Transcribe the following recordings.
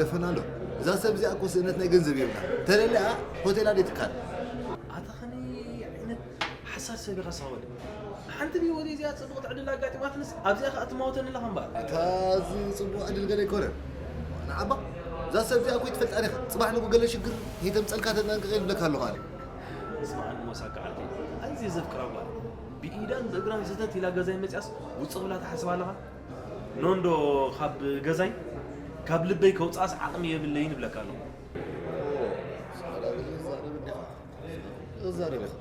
ደፈና ኣሎ። እዛ ሰብ እዚኣ እኮ ስእነት ናይ ገንዘብ የብላ። ተለሊኣ ሆቴላ ደይ ትካል። ኣታ ኸመይ ዓይነት ሓሳድ ሰብ ኢኻ ሳወል? ሓንቲ ብህይወተይ እዚኣ ጽቡቕቲ ዕድል ኣጋጢማትንስ ኣብዚኣ ኸኣ ትማወተኒ ኣለኻ እምበኣር። ኣታ እዚ ጽቡቕ ዕድል ገለ ኣይኮነን። ንዓባ እዛ ሰብ እዚኣ እኮ ይትፈልጣ ዲኻ? ጽባሕ ንግሆ ገለ ሽግር ከይተምጸልካ ተጠንቀቕ እየ ዝብለካ ኣለኹ ኣነ። ስምዓኒ ሞሳካ ዓርከይ፣ ኣዝየ ዘፍቅራ ጓል ብኢዳን ብእግራን ሰተት ኢላ ገዛይ መጺኣስ ውጽእ ክብላ ትሓስብ ኣለኻ? ኖንዶ ካብ ገዛይ ካብ ልበይ ከውፅኣስ ዓቕሚ የብለይን እብለካ ኣለኹ። ዛረብ ኢኻ። ዛረብ ኢኻ።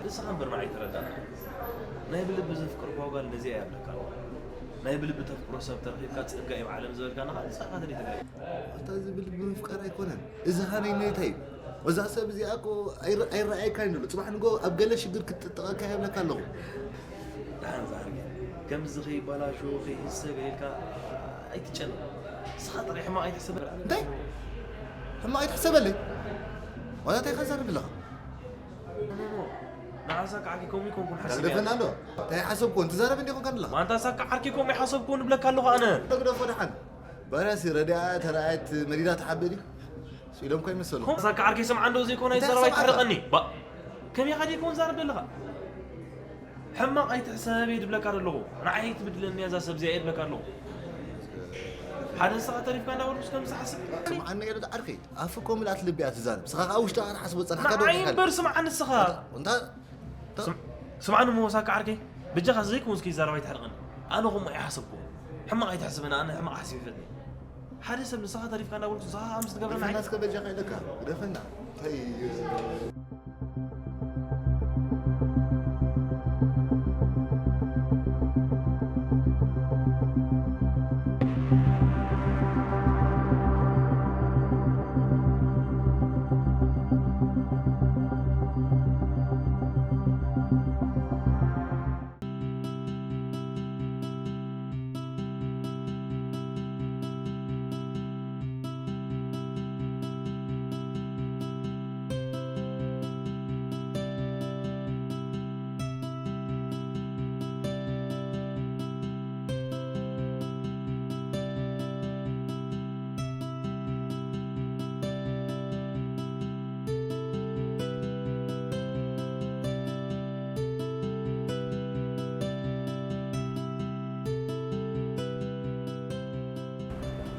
ንስኻ እምበር ንዓይ ተረዳእና። ናይ ብልቢ ዘፍቅርኳ ጓል ነዚኣ እያ እብለካ ኣለኹ። ናይ ብልቢ ተፍቅሮ ሰብ ተረኺብካ ጸጋ እዩ ዓለም ዝበልካ ንኻ ንስኻ ኢኻ ተደይ ተጋይ። ኣታ እዚ ብልቢ ምፍቃር ኣይኮነን። እዚ ሃነይ ነይታ እዩ። እዛ ሰብ እዚኣ እኮ ኣይረ-፣ ኣይረኣየካን እዩ ዘሎ። ጽባሕ ንግሆ ኣብ ገለ ሽግር ክትጥጥቐካ እየ እብለካ ኣለኹ። ደሓን ዝዓርከይ፣ ከምዚ ከይበላሾ ከይህሰብ ኢልካ ኣይትጨነቕ። ንስኻ ጥራይ ሕማቕ ኣይትሕሰበላ። እንታይ? ሕማቕ ኣይትሕሰበለይ? ዋላ እንታይ ኢኻ ትዛረብ ዘለኻ? ኖ፣ ኖ፣ ኖ። ንዓሳ ከዓኪ ከምኡ ይኮንኩን ሓሲበ። ተግደፈና ኣሎ። እንታይ ሓሰብኩ? ትዛረብ እንዲኹም ከን ኣለኻ? ማንታ ሳካ ዓርኪ ከምኡ ይሓሰብኩ ንብለካ ኣለኹ ኣነ። ተግደፎ ደሓን። በረሲ ረዲኣ ተራኣየት መዲዳ ትሓብእ ድዩ? ስኢሎም እኮ ይመሰሉ። ከምኡ ሳካ ዓርከይ ስምዓ እንዶ ዘይኮነ እንታይ ዘረባ ሰምዓካ? ኣይትሕርቐኒ። ባ-፣ ከመይ ኢኻ ደይኮን ዛረብ ዘለኻ? ሕማቕ ኣይትሕሰብ እየ ድብለካ ዘለኹ። ንዓይ ኣይትብድለኒ እያ እዛ ሰብ እዚኣ እየ ድብለካ ኣለኹ። ሓደ ንስኻ ተሪፍካ እንዳበልኩስ ከምዚ ሓስብ። ስምዓኒ ገለ ዓርከይ፣ ኣፍ እኮ ምልኣት ልቢ እያ ትዛረብ። ንስኻ ከኣ ውሽጥኻ ክትሓስቦ ጸኒሕካ ዶ ንዓይ ትብል? እምበር ስምዓኒ ንስኻ። እንታ፣ እንታ ስም-፣ ስምዓኒ እሞ ሳካ ዓርከይ፣ በጃኻ ዘይከውን እስኪ ዛረባ ኣይትሕርቐኒ። ኣነ ከምኡ ኣይሓሰብኩ። ሕማቕ ኣይትሕስበኒ፣ ኣነ ሕማቕ ሓሲብ ይፈትኒ። ሓደ ሰብ ንስኻ ተሪፍካ እንዳበልኩ ንስኻ ከምዚ ትገብረና ግደፈና እስከ በጃኻ ኢለካ፣ ግደፈና። እንታይ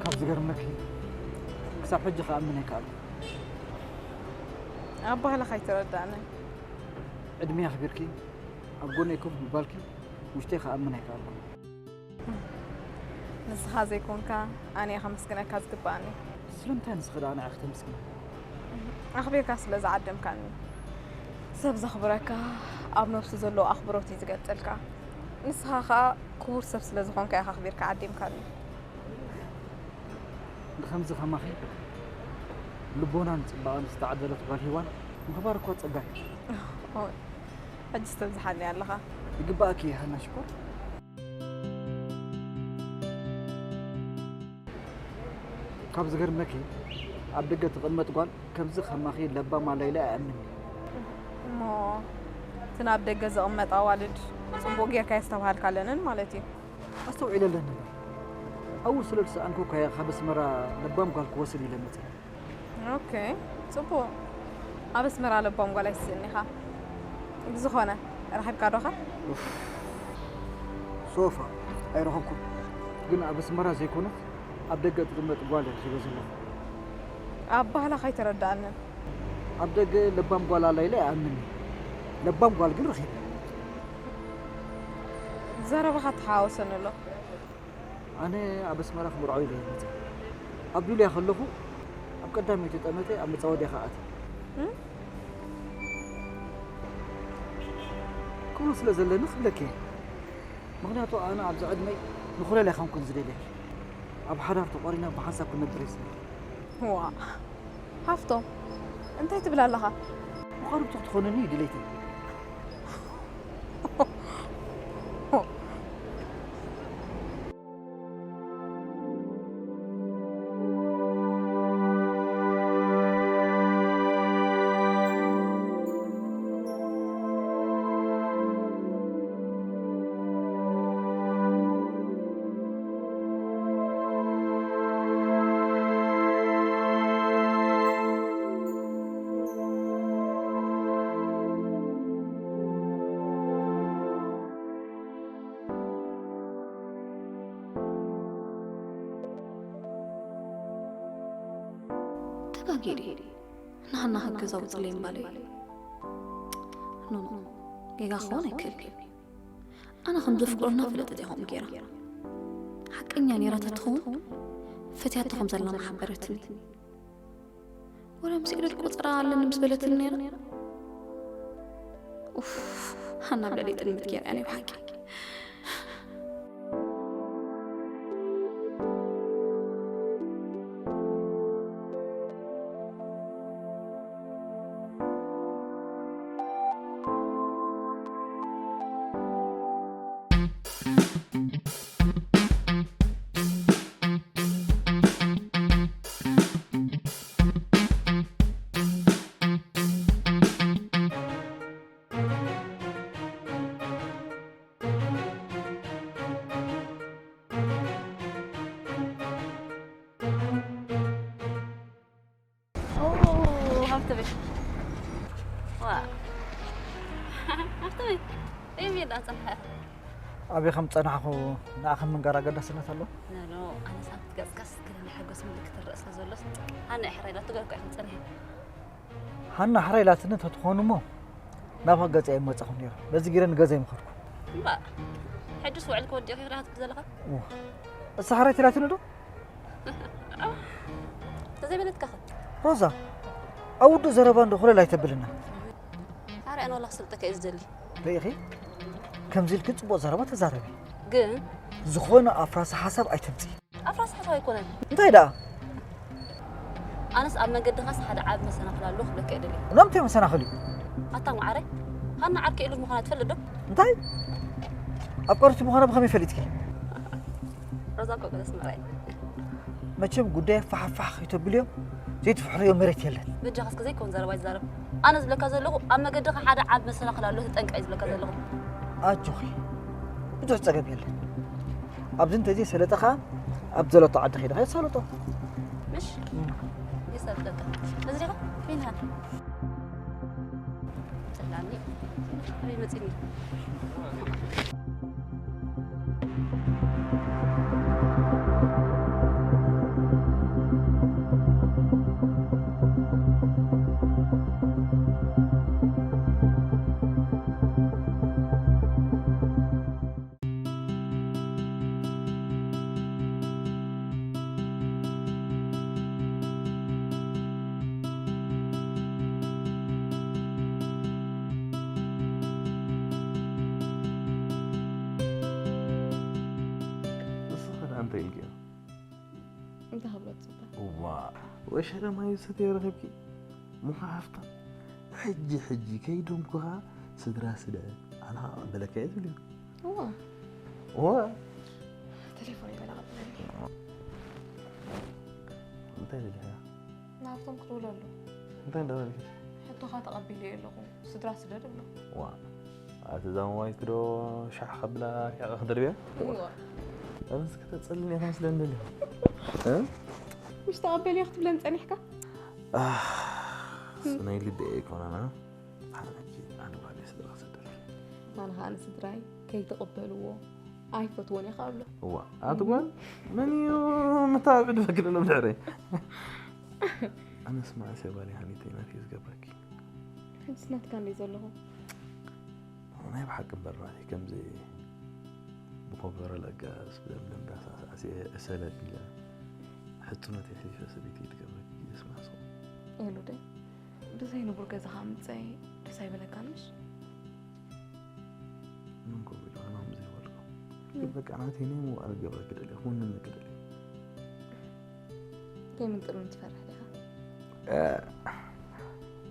ካብ ዝገርመኪ፣ ክሳብ ሕጂ ክኣምን ኣይከኣልኩ። ኣባህላኻ ኣይተረዳእንን። ዕድመይ ኣኽቢርኪ ኣብ ጎነይ ኮፍ ምባልኪ ውሽጠይ ክኣምን ኣይከኣልኩን። ንስኻ ዘይኮንካ ኣነ እየ ከመስግነካ ዝግባኣኒ። ስለምንታይ ንስኺ ደኣ ንዓይ ክተመስግኒ? ኣኽቢርካ ስለ ዝዓደምካኒ። ሰብ ዘኽብረካ ኣብ ነብሱ ዘለዎ ኣኽብሮት እዩ ዝገልጸልካ። ንስኻ ኸኣ ክቡር ሰብ ስለ ዝኾንካ ኢኻ ኣኽቢርካ ዓዲምካኒ። ንኸምዚ ከማኺ ልቦናን ጽባቐን ዝተዓደለት ጓል ሄዋን ምኽባር እኳ ጸጋ እዩ። ኦይ፣ ሕጅስ ተብዝሓኒ ኣለኻ። ይግባኣኪ ሃና ሽኮር። ካብ ዝገርመኪ፣ ኣብ ደገ ትቕመጥ ጓል ከምዚ ከማኺ ለባም ኣላ ኢለ ኣይኣምንን። እሞ እቲ ናብ ደገ ዝቕመጥ ኣዋልድ ጽቡቕ ጌርካ የስተብሃልካለንን ማለት እዩ። ኣስተውዒለለን እምበር። ኣብኡ ስለ ዝሰኣንኩ እኳ እየ ካብ ኣስመራ ለባም ጓል ክወስድ ኢለ መጺአ። ኦኬ፣ ጽቡቕ። ኣብ ኣስመራ ለባም ጓል ኣይትስእን ኢኻ። ብዝኾነ፣ ረኺብካ ዶኻ? ኡፍ፣ ሶፋ፣ ኣይረኸብኩን። ግን ኣብ ኣስመራ ዘይኮነት፣ ኣብ ደገ እትቕመጥ ጓል እየ ረኺበ ዘለኹ። ኣባህላኻ ኣይተረድኣንን። ኣብ ደገ ለባም ጓል ኣላ ኢለ ኣይኣምንን። ለባም ጓል ግን ረኺበ። ዘረባኻ ተሓዋወሰኒ ኣሎ። ኣነ ኣብ ኣስመራ ክምርዖ ኢለ እየ መጺአ። ኣብ ዱልያ ከለኹ ኣብ ቀዳመይቲ ጠመተ ኣብ መጻወድያ ክኣቲ። እም? ክብሎ ስለ ዘለኒ ክብለኪ እየ። ምኽንያቱ ኣነ ኣብዚ ዕድመይ ንኹለል ኣይኮንኩን ዝደልየኪ። ኣብ ሓዳር ተቖሪና ብሓንሳብ ክነብር እየ ዝደሊ። ዋእ! ሃፍቶም፣ እንታይ ትብል ኣለኻ? ምዃኑ ብትኽ ትኾነኒ እዩ ድሌተይ። ኣጌዲ፣ ንሃና ክገዛው ጽለይ እምባለይ። ኖ፣ ኖ፣ ጌጋ ክኸውን ኣይክእል። ኣነ ከም ዘፍቅሮ እናፈለጠት እያ ከምኡ ጌራ። ሓቀኛ ኔራ ተትኸውን፣ ፈትያቶ ከም ዘላ ምሓበረትኒ። ወላ ምስ ኢደት ቆጸራ ኣለኒ ምስ በለትኒ ኔራ። ኡፍ፣ ሃና ብልዕለይ ጥልምት ጌራ እያ ናይ ብሓቂ። ኦ፣ ሃብተመይ። ዋ። ሃብተመይ። ደይ ሜዳ ጸንሐ። ኣበይ ከም ጸናሕኩ ንኣኸ ምንጋር ኣገዳስነት ኣሎ? ኖ፣ ኖ፣ ኣነ ሳብ ትገጽካስ ገለ ናይ ሓጎስ ምልክት ትረእ ስለ ዘሎስ፣ ኣነ እሕራይ ኢላቱ ገርኳ ኢኹም ጸኒሐ። ሃና ሕራይ ኢላትኒ ተትኾኑ እሞ፣ ናብኻ ገጸይ ኣይመጻኹን ነይረ። በዚ ገይረ ንገዛይ ምኸድኩ። እምባ፣ ሕጅስ ውዕል ክወዲኡ ኢኻ ክትብል ዘለኻ? እወ። እሳ ሕራይ ኢላትኒ ዶ? ተዘይበለትካ ኸ? ሮዛ፣ ኣብ ውዱእ ዘረባ እንዶ ኮለል ኣይተብልና። ኣረ ኣነ ዋላ ክሰልጠካ እየ ዝደሊ። ርኢኺ? ከምዚ ኢልኪ ጽቡቕ ዘረባ ተዛረቢ። ግን ዝኾነ ኣፍራሲ ሓሳብ ኣይተምጺ። ኣፍራሲ ሓሳብ ኣይኮነን። እንታይ ደኣ? ኣነስ ኣብ መገድኻስ ሓደ ዓቢ መሰናኽል ኣሎ ክብለካ እየ ደልየ። እና እንታይ መሰናኽል እዩ? ኣታ መዓረይ፣ ሃና ዓርኪ ኢሉ ምዃና ትፈልጥ ዶ? እንታይ? ኣፍቀርቲ ምዃና ብኸመይ ፈሊጥኪ? ሮዛ እኮ ገለ ኣስመራ እያ። መቸም ጉዳይ ፋሕፋሕ ከይተብልዮ ዘይትፍሕርዮ መሬት የለን። በጃኻ እስከ ዘይከውን ዘረባ ይዛረብ። ኣነ ዝብለካ ዘለኹ ኣብ መገድኻ ሓደ ዓቢ መሰናኽል ኣሎ ተጠንቀቕ እየ ዝብለካ ዘለኹ። ኣጆኺ፣ ብዙሕ ጸገም የለን። ኣብዚ እንተዘይሰለጠ ኸኣ ኣብ ዘለቶ ዓዲ ከይደ ከየሳልጦ። ምሽ? እም። የሳልጠካ። እዚ ዲኻ? ፊንሃ። ጸላኒ። ኣበይ መጺኒ? ንስኻ ደኣ እንታይ ኢልክዮ? እንታይ ክብሎ ትጽበ? እዋ፣ ወሸለ ማይ ዝሰተየ ረኺብኪ? ሙኻ ሃፍታ፣ ሕጂ ሕጂ ከይደንኩኻ ስድራ ስደድ፣ ኣነ ኸኣ ክቕበለካ እየ ትብልዮ። እዋ። እዋ። ቴሌፎን ይበላ ቀብለኒ። እንታይ ደሊኻ? ናብቶም ክድውለሉ። እንታይ እንዳበልኪ? ሕቶኻ ተቐቢለዮ ኣለኹ። ስድራ ስደድ እብሎ። ዋ። ኣቲ እዛ ሞባይልኪ ዶ ሻሕ ከብላ ርሒቐ ክድርብያ? እዋ። ኣነስ ከተጸልኒ ኢኻ መስለኒ ደሊኻ። እ? ምሽ ተቐበልዮ ክትብለን ጸኒሕካ? ኣህ፣ ስነይ ልቢ ኣይኮነን፣ እ? ሓንቲ ኣነ ጓለይ ስድራ ክሰደልኪ። ኣነ ኸኣ ንስድራይ ከይተቐበልዎ ኣይፈትዎን እየ ኸኣ እብሎ። እዋ፣ ኣቲ ጓል፣ መን እዩ መተባብዒ ድበኪ ዘሎ ብድሕረይ? ኣነስ መዓስ እየ ጓለይ ሃኒተይ ናተይ ዝገብረኪ? ሕጅስ ናትካ እንድየ ዘለኹ። ናይ ብሓቂ እምበር ናተይ ከምዚ ብኮበረ ለጋስ ብለምለም ዳሳ ሳዕሲዐ እሰለ ቢለ ሕጽኖተይ ሕሊፈ ሰበይተይ ትገብረኪ ስማዕሶ። ኤሉደይ፣ ብዘይ ንቡር ገዛኻ ምጸይ ደስ ኣይበለካንሽ? ምን ኮቢሉ ኣማም ዘይበልኩ። ግን በቃ ናተይ ናይ ምውዓል ገበረ ክደልየ፣ ክውንን ክደልየ። ከይምንጥሩን ትፈርሕ ዲኻ? እ፣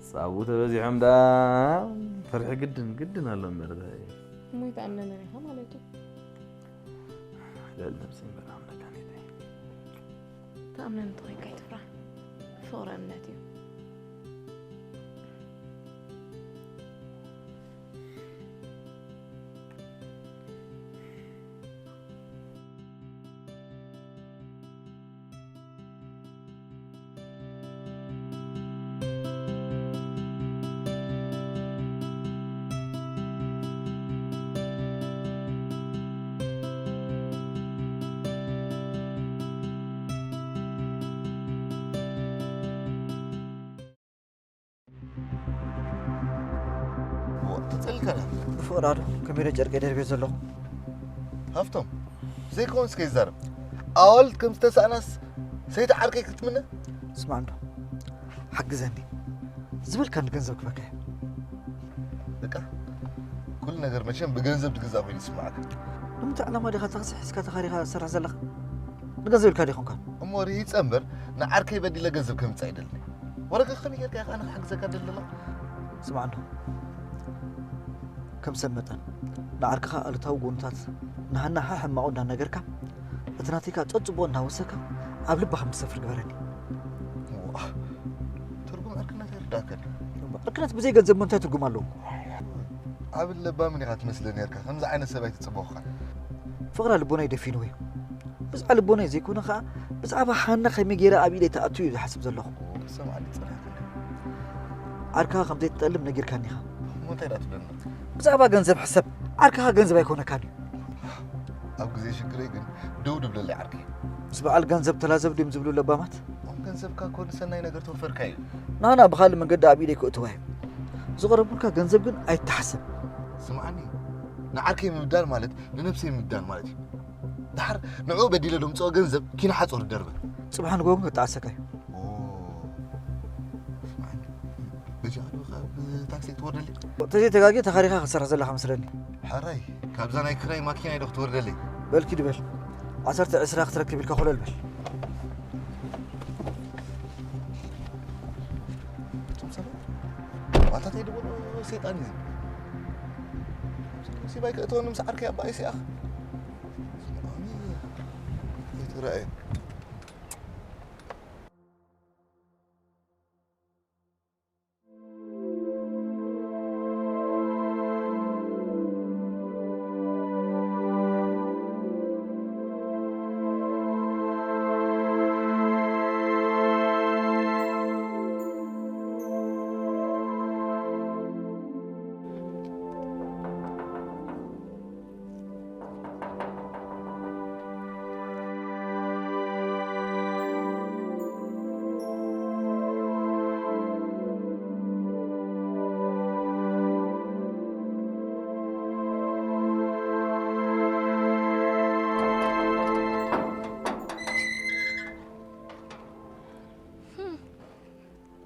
ጻቡ ተበዚሖም ደኣ ፍርሒ ግድን፣ ግድን ኣሎ እምበር እንታይ እዩ? እሞ ይተኣምነንን ኢኻ ማለት እዩ። ልዕሊ ነብሰይ እምበር ኣምነካ ኔተይ። ተኣምነኒ እንተኾይንካ ኣይትፍራህ። ፍቕሪ እምነት እዩ። ተጸልከና። ብፍቕራ ዶ ከመይ ኢለ ጨርቀይ ደርብየ ዘለኹ? ሃፍቶም፣ ዘይከውን እስከ ይዛረብ። ኣዋልድ ከም ዝተሳእናስ ሰይቲ ዓርከይ ክትምነ? ስማዕ እንዶ፣ ሓግዘኒ። ዝበልካኒ ገንዘብ ክበካ እየ። በቃ፣ ኩሉ ነገር መቸም ብገንዘብ ትግዛእ ኮይኑ ይስምዓካ። ንምንታይ ዕላማ ዲኻ ታክሲ ሒዝካ ተኻሪኻ ትሰርሕ ዘለኻ? ንገንዘብ ኢልካ ዶ ይኾንካ? እሞ ርሂጸ እምበር፣ ንዓርከይ በዲለ ገንዘብ ከምጽእ ኣይደልን። ወረቀት ከመይ ጌርካ ኢኻ ኣነ ክሕግዘካ ደሊ ዘለኹ? ስማዕ እንዶ፣ ከም ሰብ መጠን፣ ንዓርክኻ ኣሉታዊ ጎንታት ንሃና ሓ ሕማቑ እንዳነገርካ፣ እቲ ናተይካ ጸጽቦ እናወሰካ ኣብ ልባ ከም ትሰፍር ግበረኒ። ዋእ፣ ትርጉም ዕርክነት ኣይርዳእካን። ዕርክነት ብዘይ ገንዘብ ምንታይ ትርጉም ኣለዎ? ዓብን ለባምን ኢኻ ትመስለ ነርካ። ከምዚ ዓይነት ሰብ ኣይትጽበኹኻን። ፍቕራ ልቦናይ ደፊንዎ እዩ። ብዛዕባ ልቦናይ ዘይኮነ ኸኣ፣ ብዛዕባ ሃና ከመይ ገይራ ኣብ ኢደይ ትኣቱ እዩ ዝሓስብ ዘለኹ። ክሰምዓኒ ጸኒሕካ እንድዩ። ዓርክኻ ከም ዘይትጠልም ነጊርካኒ ኢኻ። እሞ እንታይ ደኣ ትብለኒ? ብዛዕባ ገንዘብ ሕሰብ። ዓርክኻ ገንዘብ ኣይኮነካን እዩ። ኣብ ግዜ ሽግረይ ግን ደው ድብለለይ ዓርከይ። ምስ በዓል ገንዘብ ተላዘብ ድዮም ዝብሉ ለባማት? እም ገንዘብካ እኮ ንሰናይ ነገር ተወፈርካዮ። ናና ብኻልእ መንገዲ ኣብ ኢደይ ክእትዋ እዩ። ዝቐረብኩልካ ገንዘብ ግን ኣይተሓሰብ። ስምዓኒ፣ ንዓርከይ ምብዳል ማለት ንነብሰይ ምብዳል ማለት እዩ። ድሓር ንዕኡ በዲለ ደምፅኦ ገንዘብ ኪነ ሓፁር ደርበ። ፅባሕ ንግሆ ግን ክጠዓሰካ እዩ። ኦ፣ ስምዓኒ፣ በጃኻ ዶ ካብ ታክሲ ክትወርደለይ? ተዘይተጋግየ ተኻሪኻ ክትሰርሕ ዘለኻ መስለኒ። ሕራይ፣ ካብዛ ናይ ክራይ ማኪና ዶ ክትወርደለይ? በል ኪድ በል። ዓሰርተ ዕስራ ክትረክብ ኢልካ ኮለል በል። እቶም ሰባት፣ ኣታ እንታይ ድበሉ ሰይጣን እዩ። ሲባይ ክእተወኒ ምስ ዓርከይ ኣባይ ሲኣኽ። ኣይትረኣየ።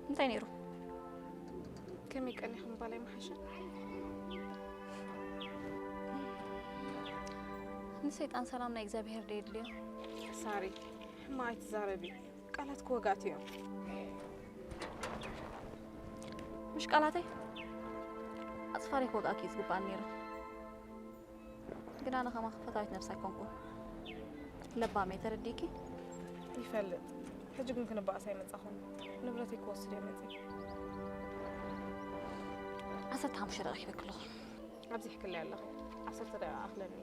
እንታይ ነይሩ? ከመይ ቀኒኹም ባላይ መሓሸ? ንሰይጣን ሰላም ናይ እግዚኣብሔር ዶ የድልዮ? ሳሪ፣ ሕማቕ ኣይትዛረቢ። ቃላት ክወጋት እዮም። ምሽ ቃላተይ ኣጽፋሪ ክወጋእኪ እዩ ዝግባኣኒ ነይሩ። ግን ኣነ ከማኺ ፈታዊት ነብሲ ኣይኮንኩን። ለባም እየ፣ ተረዲእኪ? ይፈልጥ። ሕጂ ግን ክንበኣስ ኣይመጻኹን። ንብረተይ ክወስድ እየ መጺእ። ዓሰርተ ሓሙሽተ ደቂቕ ሂበኪ ኣለኹ። ኣብዚሕክለይ ኣለኹ። ዓሰርተ ደቂቕ ኣኽለኒ።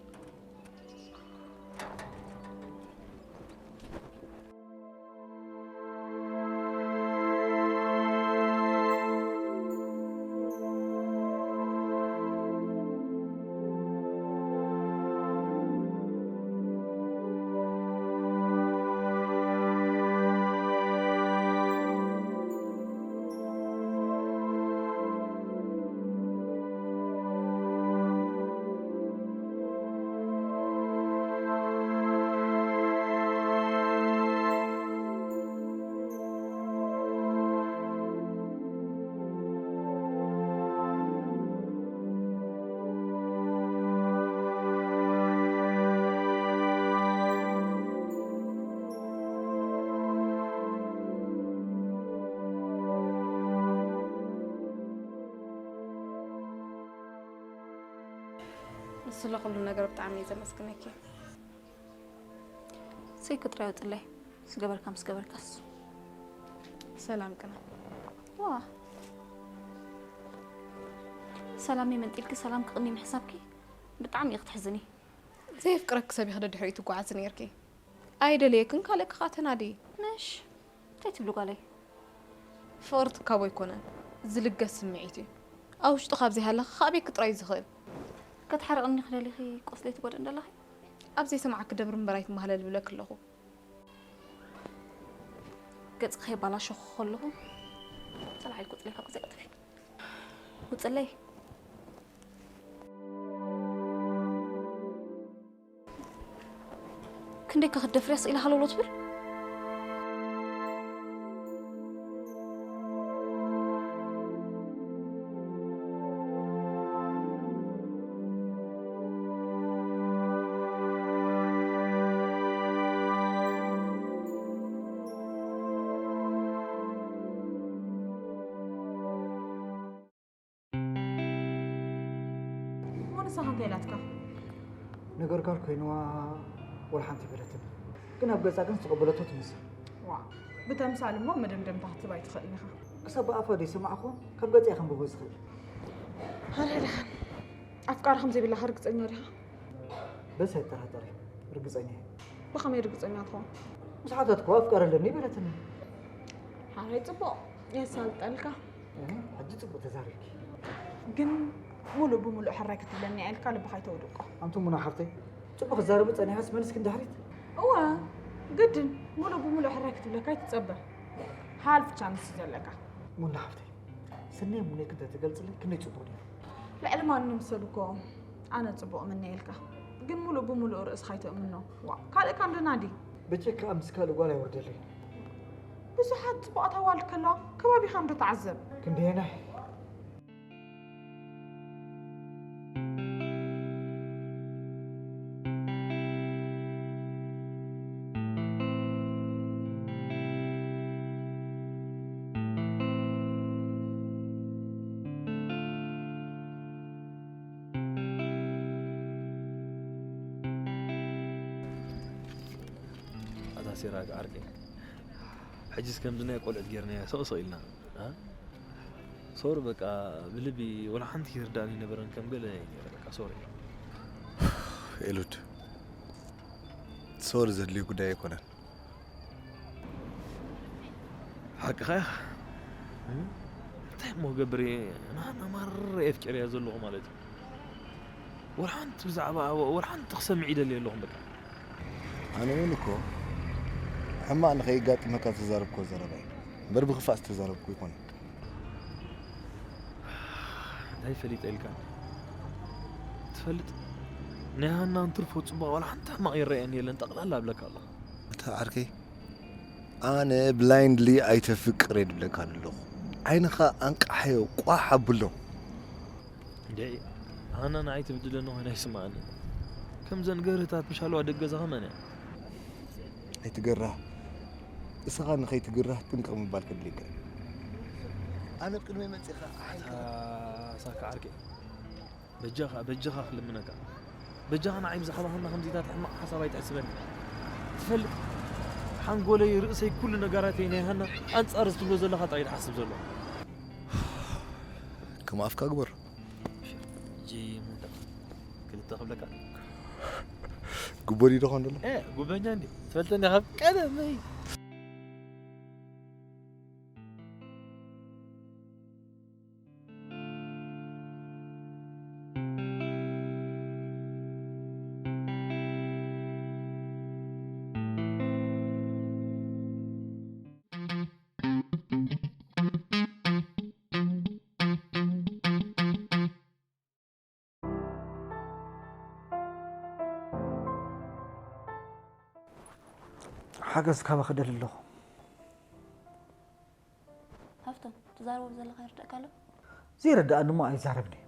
ንስለ ኩሉ ነገር ብጣዕሚ እየ ዘመስግነኪ። ስይ ክጥራይ ውጥለይ ዝገበርካ ምስ ገበርካስ። ሰላም ቅና። ዋ፣ ሰላመይ መንጢልኪ ሰላም ክቕኒ ምሕሳብኪ ብጣዕሚ እዩ ክትሕዝኒ። ዘየፍቅረኪ ሰብ ኢኺ ደድሕሪኡ ትጓዓዚ ነይርኪ። ኣይደለየክን ካልእ ክኻ ተናዲ። ነሽ፣ እንታይ ትብሊ ጓለይ? ፍቕሪ ትካቦ ኣይኮነን፣ ዝልገስ ስምዒት እዩ። ኣብ ውሽጡ ካብ ዘይሃለኺ ካብ ቤት ክጥራይ እዩ ዝኽእል። ከተሓርቕኒ ክደሊኺ ቁስለይ ትጎድእን ደለኺ? ኣብ ዘይሰማዕኪ ደብሪ እምበር ኣይትመሃለል ብለኪ ኣለኹ። ገጽ ከይባላሸኹ ከለኹ፣ ተላዒልኩ ውጽለይ ካብ ግዜ ቀጥፊ። ውጽለይ። ክንደይ ከ ክትደፍርያ ስኢላ ሃለውሎ ትብል? እሞ ንስኻ እንታይ ኢላትካ? ነገር ጋል ኮይንዋ ወላ ሓንቲ ይበለትን። ግን ኣብ ገጻ ግን ዝተቐበለቶ ትመስል። ዋ፣ ብተምሳል እሞ መደምደምታ ክትህብ ኣይትኽእልን ኢኻ። ክሳብ ብኣፋ ደይሰማዕኹ ካብ ገጻ እየ ከንብቦ ዝኽእል። ሃለ ደሓን። ኣፍቃሪ ከም ዘይብላኻ ርግጸኛ ዲኻ? በስ ኣይጠራጠር እየ። ርግጸኛ እየ። ብኸመይ ርግጸኛ ትኸውን? ምስ ሓተትኩ ኣፍቃሪ ኣለኒ በለትኒ። ሓራይ ጽቡቕ የሳልጠልካ። እህ፣ ሕጂ ጽቡቕ ተዛሪብኪ። ግን ሙሉእ ብሙሉእ ሕራይ ክትብለኒ እያ ኢልካ ልብኻ ኣይተውድቆ። ኣንቱ ሙና ሓፍተይ፣ ጽቡቕ ክዛረብ ጸኒሐስ መልስኪ ንድሕሪት። እወ፣ ግድን ሙሉእ ብሙሉእ ሕራይ ክትብለካ ኣይትጸበ። ሃልፍ ቻንስ እዩ ዘለካ። ሙና ሓፍተይ፣ ስነይ ሙነይ ክንተ ትገልጽለይ ክንደይ ጽቡቕ ነይሩ። ልዕሊ ማንም ሰብ እኮ ኣነ ጽቡቕ እምነ ኢልካ፣ ግን ሙሉእ ብሙሉእ ርእስኻ ኣይተእምኖ። ዋ፣ ካልእ ካን ደናዲ። በጀካ ምስ ካልእ ጓል ኣይወርደለይ። ብዙሓት ጽቡቓት ኣዋልድ ከለዋ ከባቢኻ እንዶ ተዓዘብ። ክንደየናይ? ኣታ ሲራክ ዓርከይ፣ ሕጅስ ከምዚ ናይ ቆልዑት ጌርናዮ ስቕ ስቕ ኢልና፣ እ? ሶሪ በቃ፣ ብልቢ ወላ ሓንቲ ይርዳእኒ ነበረን ከም ገለ ነይረ፣ በቃ ሶሪ። ኤሉድ፣ ሶሪ ዘድልዩ ጉዳይ ኣይኮነን። ሓቅኻ ኢኻ። እንታይ እሞ ገብር እየ፣ ንሃና ማራ ኣፍቂረያ ዘለኹ ማለት እዩ። ወላ ሓንቲ ብዛዕባ፣ ወላ ሓንቲ ክሰምዕ ይደሊ ኣለኹም በቃ። ኣነ እውን እኮ ሕማቕ ንኸይጋጥመካ ዝተዛረብኮ ዘረባ እዩ እምበር ብኽፋእ ዝተዛረብኩ ይኮነ። እንታይ ፈሊጠ ኢልካ? ትፈልጥ፣ ናይ ሃና እንትርፎ ጽቡቕ ዋላ ሓንቲ ሕማቕ ይረኣየኒ የለን፣ ጠቕላላ እብለካ ኣለኹ። እታ ዓርከይ፣ ኣነ ብላይንድሊ ኣይተፍቅር እየ ድብለካ ኣለኹ። ዓይንኻ ኣንቃሓዮ፣ ቋሕ ኣብሎ። እንዴ፣ ሃና ንዓይ ትብድለኒ ኮይና ይስምዓኒ። ከምዘን ገርህታት ምሽ ኣለዋ ደገ ገዛኻ መን እያ? ኣይትገራህ። እስኻ ንኸይትግራህ ጥንቅቕ ምባል ከድልየካ እዩ። ኣነ ኣብ ቅድመይ መጺኻ ኣሓንካ። ኣታ ሳካ ዓርከይ። በጃኻ፣ በጃኻ ክልምነካ። በጃኻ ንዓይ ብዛዕባ ሃና ከምዚታት ሕማቕ ሓሳብ ኣይትሕስበኒ። ትፈልጥ፣ ሓንጎለይ፣ ርእሰይ፣ ኩሉ ነገራተይ ናይ ሃና ኣንጻር እዚ ትብሎ ዘለኻ ጥራይ ድሓስብ ዘሎ። ከም ኣፍካ ግበር። ሕጂ ሙንታ ክልተ ክብለካ። ጉቦ ድዩ ደኾን ደሎ? ኤ፣ ጉበኛ እንዲ። ትፈልጠኒ ካብ ቀደመይ። ሓገዝ ካባኺ ደሊ ኣለኹ። ሃብቶም፣ ትዛረቦ ዘለኻ ይርደእካ ኣሎ? ዘይርድኣኒ እሞ ኣይዛረብን እየ።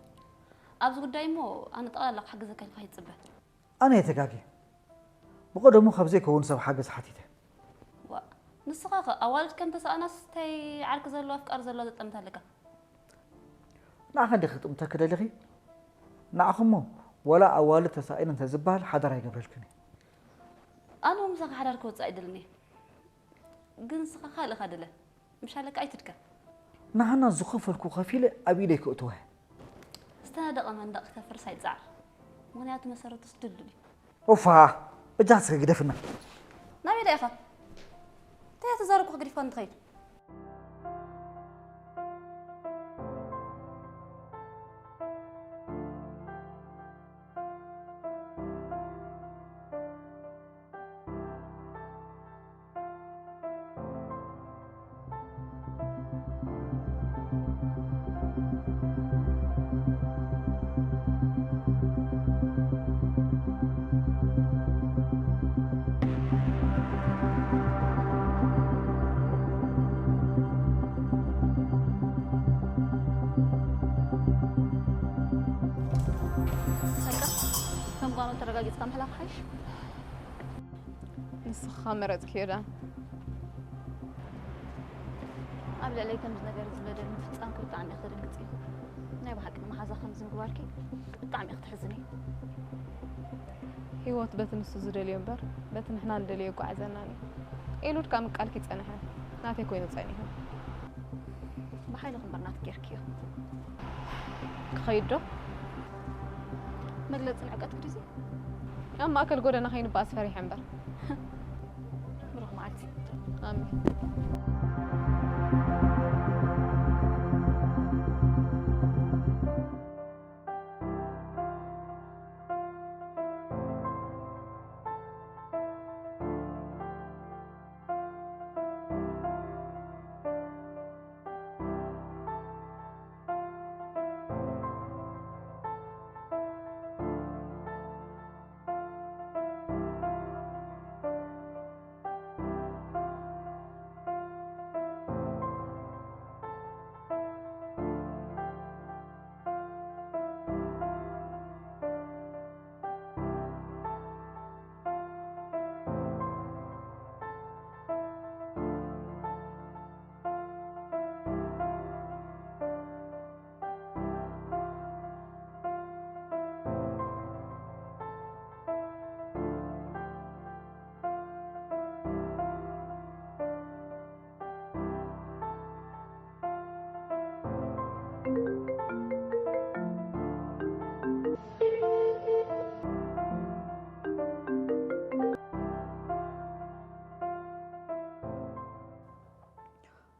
ኣብዚ ጉዳይ እሞ ኣነ ጠቕላላ ክሕግዘካ ኢልካ ኣይትጽበ። ኣነ እየ ተጋግየ። ብቐደሙ ካብ ዘይከውን ሰብ ሓገዝ ሓቲተ። ዋእ፣ ንስኻ ኸ ኣዋልድ ከም ተሳእናስ እንታይ ዓርኪ ዘለዋ ኣፍቃሪ ዘለዋ ዘጠምት ኣለካ? ንዓኻ እንዲኺ ክጥምተኪ ደሊኺ? ንዓኺ እሞ ዋላ ኣዋልድ ተሳኢነን እንተዝበሃል ሓዳር ኣይገብረልክን እየ። ኣነ እውን ምሳኻ ሓዳር ክወጽእ ኣይደልን እየ። ግን ንስኻ ካልእ ኢኻ ድለ። ምሽ ኣለካ ኣይትድከም። ንሃና ዝኸፈልኩ ከፊለ ኣብ ኢደይ ከእትዋ እየ። ዝተነደቐ መንደቕ ክፈርስ ኣይትጽዓር። ምኽንያቱ መሰረቱስ ድልዱል እዩ። ኦፋ፣ በጃኻ እስከ ግደፍና። ናበይ ደኣ ኢኻ? እንታይ እያ ተዛረብኩ ክግዲፍካ እንትኸይድ? ተረጋጊጽካ ምሕላፍ ሓይሽ። ንስኻ መረጽክዮ ዳን። ኣብ ልዕለይ ከምዚ ነገር ዝበደል ምፍጻምኪ ብጣዕሚ እየ ክተደንግጽ። ናይ ብሓቂ መሓዛ ከምዚ ምግባርኪ ብጣዕሚ እየ ክትሕዝኒ። ህይወት በቲ ንሱ ዝደልዮ እምበር በቲ ንሕና ንደልዮ የጓዕዘናን እዩ። ኤሉድ ካብ ምቃልኪ ጸንሐ ናተይ ኮይኑ ጸኒሑ። ብሓይልኺ እምበር ናትኪ ጌርክዮ። ክኸይድ ዶ? መግለጺ ንዕቀት ክድዚ? ኣብ ማእከል ጎደና ከይንበኣስ ፈሪሐ እምበር። ብሩኽ መዓልቲ። ኣሜን።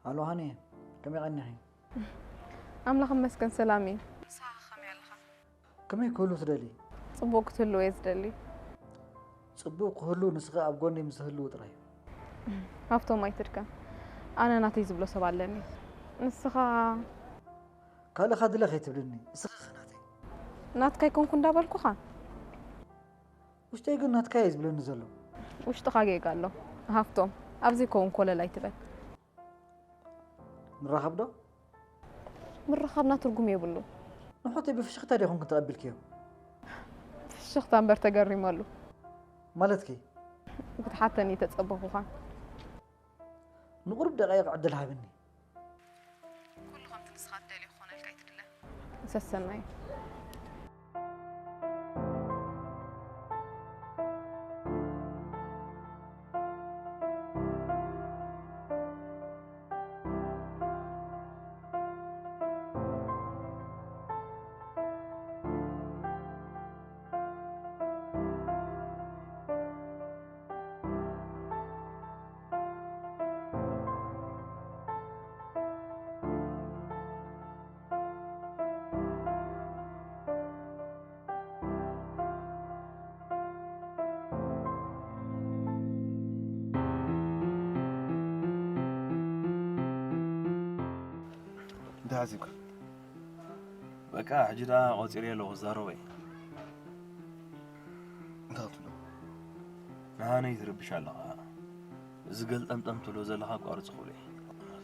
ኣሎ ሃኒ፣ ከመይ ቀኒኺ? ኣምላኽ ይመስገን ሰላም እየ። ንስኻ ከመይ ኣለኻ? ከመይ ክህሉ ትደሊ? ጽቡቕ ክትህሉ እየ ዝደሊ። ጽቡቕ ክህሉ ንስኺ ኣብ ጎነይ ምስ ትህልዊ ጥራይ እዩ። ሃብቶም ኣይትድከም። ኣነ ናተይ ዝብሎ ሰብ ኣለኒ። ንስኻ ካልእኻ ድለ ከይትብልኒ፣ እስኺ ኸ ናተይ? ናትካ ኣይኮንኩ እንዳበልኩኻ። ውሽጠይ ግን ናትካ እየ ዝብለኒ ዘሎ። ውሽጥኻ ጌጋ ኣሎ። ሃብቶም፣ ኣብ ዘይከውን ኮለል ኣይትበል። ንራኸብ ዶ? ምርኻብና ትርጉም የብሉን። ንሖተይ ብፍሽኽታ ዲኹም ተቐቢልክዮ? ፍሽኽታ እምበር ተገሪመሉ። ማለትኪ? ክትሓተኒ ተጸበኹኻ። ንቑሩብ ደቓይቕ ዕድል ሃብኒ። ኩሉ ከምቲ ንስኻ ትደልዮ ክኾነልካ ኣይትድለ። ሰሰናዩ። እንታይ ሓሲብካ? በቃ፣ ሕጂ ደኣ ቆጺረ ኣለኹ፣ ክዛረቦ እየ። እንታይ ክትብሎ? ንሃነይ ትርብሽ ኣለኻ። እዚ ገልጠምጠም ትብሎ ዘለኻ ኣቋርጽ ክብሎ እየ።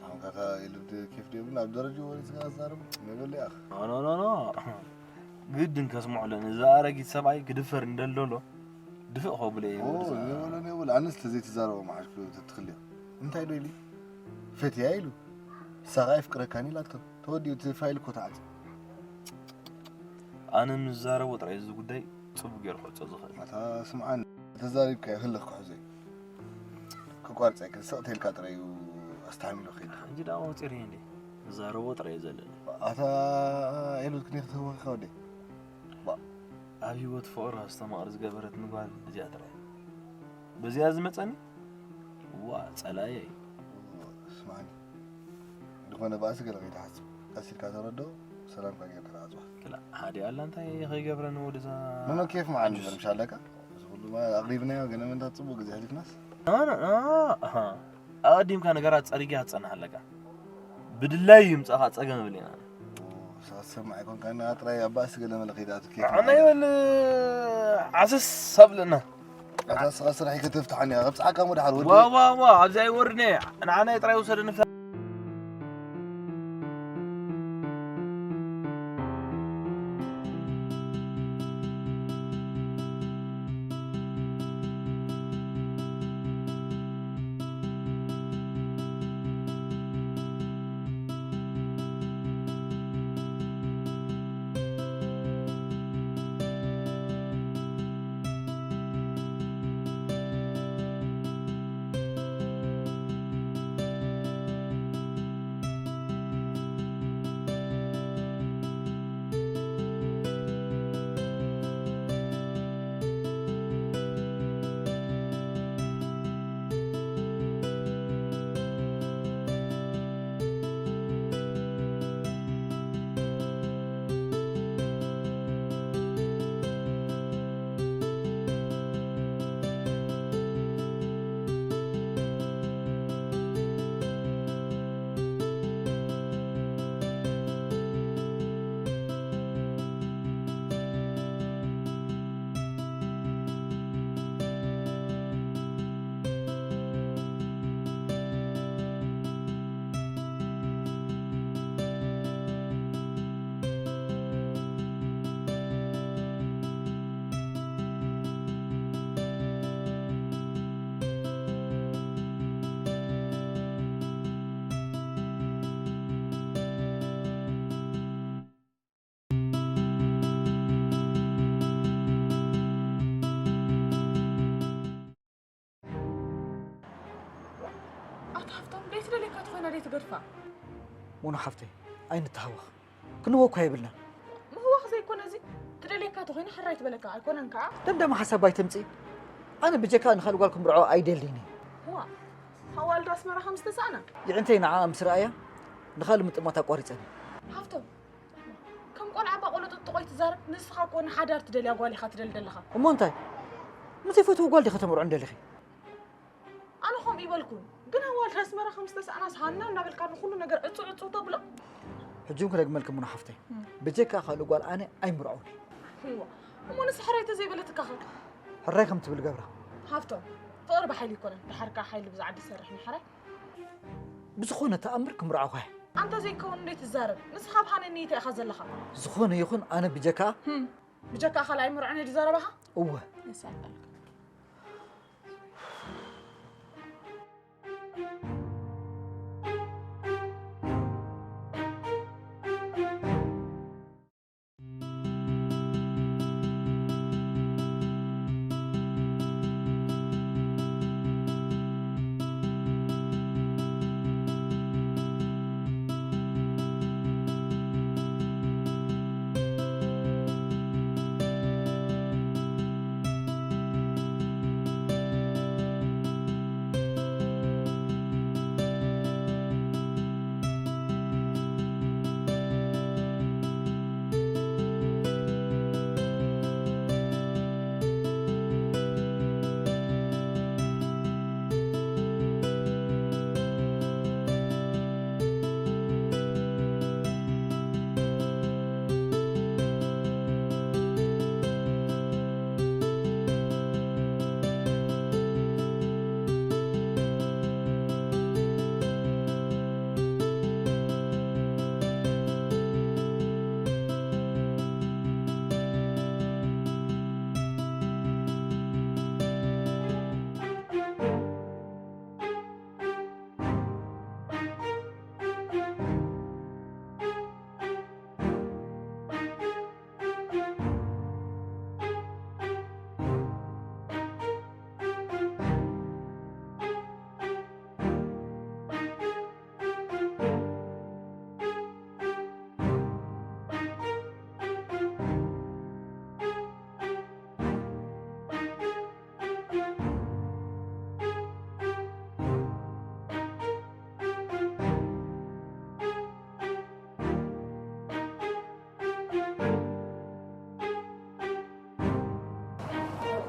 ኣንካኻ ኢሉ ኬፍ ዶ የብሉን? ኣብ ደረጃ ወሪስካ ክዛረብ? ነበለ ያኽ። ኖ፣ ኖ፣ ኖ፣ ኖ። ግድን ከስምዖ ኣለኒ። እዚ ኣረጊት ሰብኣይ ክድፈር እንደሎ ኣሎ። ድፍእ ከብሎ እየ ኦ፣ ወዲ ሰ- ነበለ፣ ነበለ። ኣነስ ተዘይትዛረቦ መዓሽ ክብሎ ተትኽልዮ። እንታይ ዶ ኢሉ? ፈትያ ኢሉ። ንሳ ኸኣ የፍቅረካን ኢላቶ። ተወዲኡ፣ እቲ ፋይል እኮ ተዓጽዩ። ኣነ ምስ ዝዛረቦ ጥራይ እዚ ጉዳይ ጽቡቕ ገይሩ ክዕጾ ዝኽእል። ኣታ ስምዓኒ፣ ተዛሪብካዮ ህልኽ ክሕዞ እዩ። ክቋርጸ ኣይክእል፣ ስቕ ተልካ ጥራይ እዩ ኣስተሓሚሉ ክኸይድ። ሕጂ ደኣ ቆጺረ እንዴ? ዝዛረቦ ጥራይ እዩ ዘለኒ። ኣታ ኤሉት ክንደይ ክትህወኽ ኢኻ ወደይ? ባ፣ ኣብ ህይወት ፍቕሪ ኣስተማቕር ዝገበረትኒ ጓል እዚኣ ጥራይ። በዚኣ ዝመጸኒ? ዋ፣ ጸላየ እዩ። ስማዕኒ፣ ዝኾነ ባእሲ ገለ ከይትሓስብ፣ ቀስ ኢልካ ተረድኦ፣ ሰላምካ ጌርካ ተዓጽዋ። ክላ፣ ሓደ ኣላ እንታይ ከይገብረኒ ወደዛ ኖኖ፣ ኬፍ መዓልቲ ዓጁዝ። ንበር ምሽ ኣለካ። እዚ ኩሉ ማ-፣ ኣቕሪብናዮ፣ ገለ መንታት ጽቡቕ ግዜ ኣሕሊፍናስ። ኖኖ፣ ኖኖ፣ ኣሃ። ኣቐዲምካ ነገራት ጸሪግካ ትጸንሕ ኣለካ። ብድላይ ይምጻኻ ጸገም የብለይን ኣነ። ሳሰማ ኣይኮንካ እና ጥራይ ኣብ ባእሲ ገለ መለ ከይትኣቱ ኬፍ ንዓና መዓልቲ። ይበል ዓሰስ ኣብለና። ኣታ ስኻ ስራሕ ይከተፍትሓኒ፣ ኣብ ጻዕቃ ሞ ድሓር ወዲ። ዋ፣ ዋ፣ ዋ፣ ኣብዚ ኣይወርድን እየ። ንዓና ጥራይ ውሰደኒ። ትደልየካ ተኾይና ደይ ትገድፋ? ሙኑ ሓፍተይ ኣይንተሃወኽ። ክንወ እኳ የብልናን። ምህዋኽ ዘይኮነ እዚ ትደልየካ ተኾይና ሕራይ ትበለካ ኣይኮነን ከዓ። ደምዳሚ ሓሳብ ኣይተምፅኢ። ኣነ ብጀካ ንኻልእ ጓል ክምርዖ ኣይደልይን እየ። ዋ ኣዋልድ ኣስመራ ከም ዝተሳእና። ይዕንተይ ንዓኣ ምስ ረኣያ ንኻልእ ምጥማት ኣቋሪፀን። ሃፍቶም ከም ቆልዓ ባቆሎ ጥጥቆይ ትዛረብ። ንስኻ እኮ ንሓዳር ትደልያ ጓል ኢኻ ትደሊ ዘለኻ። እሞ እንታይ ምስ ዘይፈትዎ ጓል ዲኸ ተምርዖ እንደሊኺ? ኣነ ከምኡ ይበልኩን ግን ኣዋልድ ኣስመራ ከም ዝተሳእናስ ሃና እናበልካ ንኩሉ ነገር ዕፁ ዕፁ ተብሎ። ሕጂ እውን ክደግመልኪ ሙና ሓፍተይ፣ ብጀካ ካልእ ጓል ኣነ ኣይምርዖን። እዋ እሞ ንስ ሕራይ ተዘይበለትካ ኸ? ሕራይ ከም ትብል ገብራ። ሃፍቶም ፍቕሪ ብሓይሊ ይኮነን ድሓርካ ሓይሊ ብዛዕዲ ሰርሕ ንሕራይ። ብዝኾነ ተኣምር ክምርዓኹ እየ። ኣንታ ዘይከውን እንዴት ትዛረብ ንስኻ ብሓነ ንይታ ኢኻ ዘለኻ። ዝኾነ ይኹን ኣነ ብጀካ ብጀካ ካልኣይ ምርዖን እዩ ዝዛረባኻ። እወ። የሳቀልካ።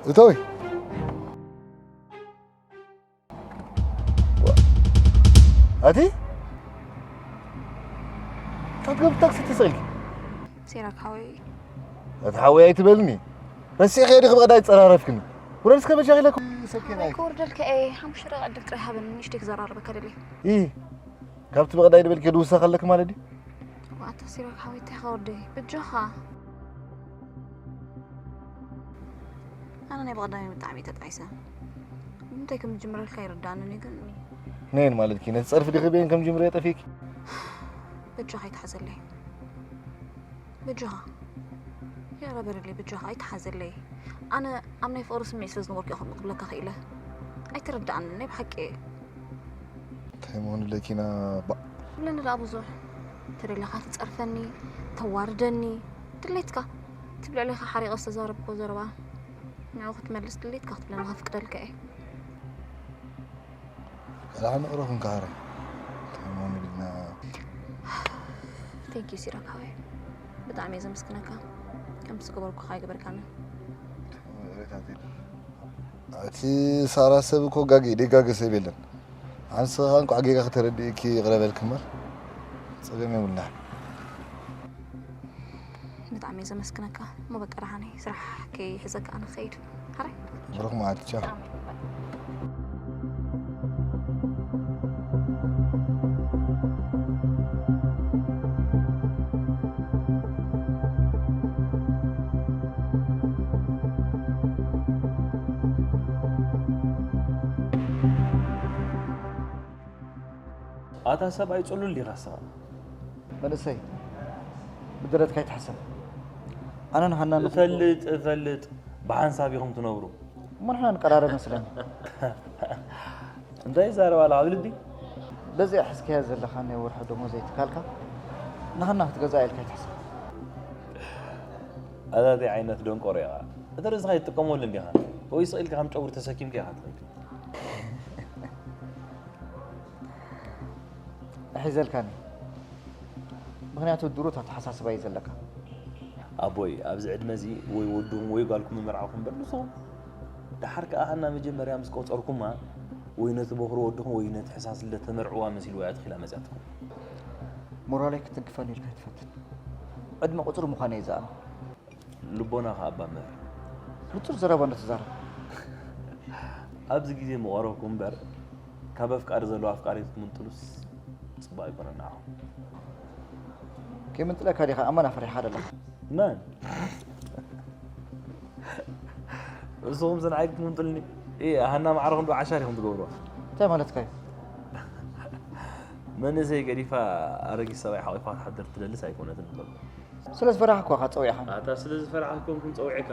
እቶይ ኣቲ ካብ ገብ ታክሲ ተሰቂልኪ ሲራክ ሓወይ ኣቲ ሓወይ ኣይትበልኒ ረሲዕኪ ዲኺ ብቐዳይ ጸራረፍክኒ ውረድ እስከ በጃኺ ኢለኩ ሰኪና ሓወይ ክወርደልካ እየ ሓሙሽተ ደቂቕ ዕድል ጥራይ ሃበኒ ንእሽተይ ክዘራርበካ ደልየ ይ ካብቲ ብቐዳይ ድበልኪ ድውሳኺ ኣለኪ ማለት ድዩ ኣታ ሲራክ ሓወይ እንታይ ከወርደ በጃኻ ኣነ ናይ ብቐዳሚ ብጣዕሚ እየ ተጣዒሰ እንታይ ከም ዝጅምረልካ ኣይርድኣንን እዩ ግን ነየን ማለትኪ ነቲ ጸርፊ ዲኺ በየን ከም ጅምረዮ ጠፊእኪ በጃኻ ኣይትሓዘለይ በጃኻ ይቕረ በለለይ በጃኻ ኣይትሓዘለይ ኣነ ኣብ ናይ ፍቕሪ ስምዒት ስለ ዝነበርኩ እየ ከምኡ ክብለካ ክኢለ ኣይትርድኣንን ናይ ብሓቂ እየ እንታይ ምኾኑ ለኪና ባእ ትብለኒ ደኣ ብዙሕ ተደለኻ ትጸርፈኒ ተዋርደኒ ድሌትካ ትብልዕለኻ ሓሪቐ ዝተዛረብክዎ ዘረባ ንዑ ክትመልስ ድሌትካ ክትብለኒ ከፍቅደልካ እየ ካልኣ መቕረኹም ከሃረ ተሞን ኢልና Thank you ሲራክ ሓወይ ብጣዕሚ እየ ዘመስግነካ ከምቲ ዝገበርኩኻ ኣይገበርካንን እቲ ሳራ ሰብ እኮ ጋገ ደይጋገ ሰብ የለን ኣንስኻ እንኳዕ ጌጋ ከተረድእኪ ይቕረ በልኪ እምበር ጸገም የብልና ብጣዕሚ እየ ዘመስግነካ እሞ በቃ ደሓነይ ስራሕ ከይሕዘካ ኣነ ክኸይድ ሓራይ ብሩኽ መዓልቲ ቻው ኣታ ሰብኣይ ጽሉል ዲኻ ስኻ? መንእሰይ ብድረትካ ኣይትሓሰብ ኣነን ሃናን ንኹ- እፈልጥ እፈልጥ ብሓንሳብ ኢኹም ትነብሩ እሞ ንሕና ንቀራረብ መስለኒ እንታይ ይዛረብ ኣለ ኣብ ልቢ በዚኣ ሒዝካያ ዘለኻ ናይ ወርሒ ደሞዝ ኣይትካልካ ንኸና ክትገዝኣ ኢልካ ኣይትሕሰብ። ኣታ እንታይ ዓይነት ደንቆሮ ኢኻ? እቲ ርእስኻ ኣይትጥቀመሉ እንዲኻ ወይ ስቕ ኢልካ ከም ጨጉሪ ተሰኪምካ ኢኻ ትኸይድ። ሒዘልካኒ። ምኽንያቱ ድሩት ኣተሓሳስባ እዩ ዘለካ። ኣቦይ ኣብዚ ዕድመ እዚ ወይ ወድኹም ወይ ጓልኩም ምምርዓውኩም እምበር ንስኹም ደሓር ከኣ ሃና መጀመርያ ምስ ቆጸርኩማ ወይ ነቲ በኹሪ ወድኹም ወይ ነቲ ሕሳስ ልደት ተመርዕዋ መሲልዋ እያ ተኺላ መጺኣትኩም። ሞራለይ ክትንክፈኒ ኢልካ ኣይትፈትን። ዕድመ ቁጽሪ ምዃኑ እየ ዝኣምን። ልቦና ከኣ ኣባ መር ንጹር ዘረባ እንተትዛረብ። ኣብዚ ግዜ ምቐረብኩም እምበር ካብ ኣፍቃሪ ዘለዋ ኣፍቃሪት ክትምንጥሉስ ጽቡቕ ኣይኮነን ንዓኹም። ከይምንጥለካ ዲኻ ኣመና ፈሪሕኻ ዘለኻ? መን ንስኹም ዝንዓይ ክትምንጥልኒ? እ ሃና ማዕረኹም ዶ ዓሻር ኢኹም ትገብርዋ? እንታይ ማለትካ እዩ? መንእሰይ ገዲፋ ኣረጊት ሰብኣይ ሓቒፋ ክትሓድር ትደልስ ኣይኮነትን ንብለኩም። ስለ ዝፈራሕኳ ኢኻ ጸዊዕኻኒ። ኣታ ስለ ዝፈራሕኩም ክንጸውዕካ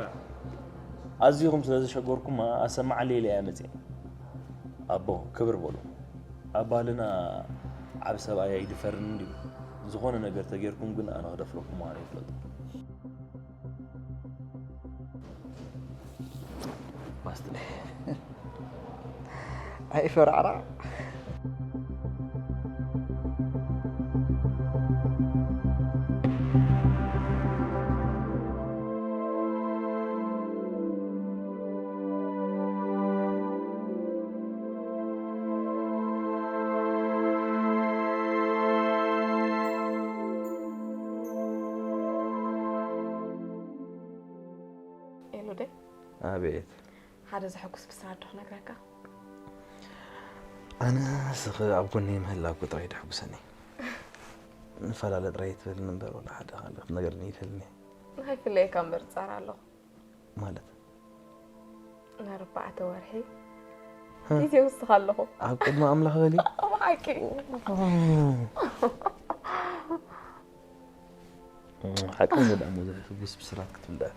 ኣዚኹም ስለ ዘሸገርኩማ ኣሰማዓለይ ኢለ እያ መጽየ። ኣቦ ክብር በሉ። ኣብ ባህልና ዓቢ ሰብኣይ ኣይድፈርን እንድዩ። ዝኾነ ነገር ተጌርኩም ግን ኣነ ክደፍረኩም ምዃነይ ፍለጡ። ኣይፈራዕራዕ። ኤሉደ፣ ኣቤት። ሓደ ዘሐጉስ ብስራት ዶ ክነግረካ? ኣነ ንስኺ ኣብ ጎነይ ምህላውኪ ጥራይ ደሕጉሰኒ። ንፈላለ ጥራይ ትበልኒ እምበር ዋላ ሓደ ካልእ ክትነግርኒ ይደልኒ። ንኸይፍለየካ እምበር እጻረ ኣለኹ። ማለት? ንኣርባዕተ ወርሒ ሀ? ግዜ ውስኻ ኣለኹ። ኣብ ቅድሚ ኣምላኽ በሊ። ብሓቂ። ሓቂ እንግዳ እሞ ዘሕጉስ ብስራት ክትብል ደኣ።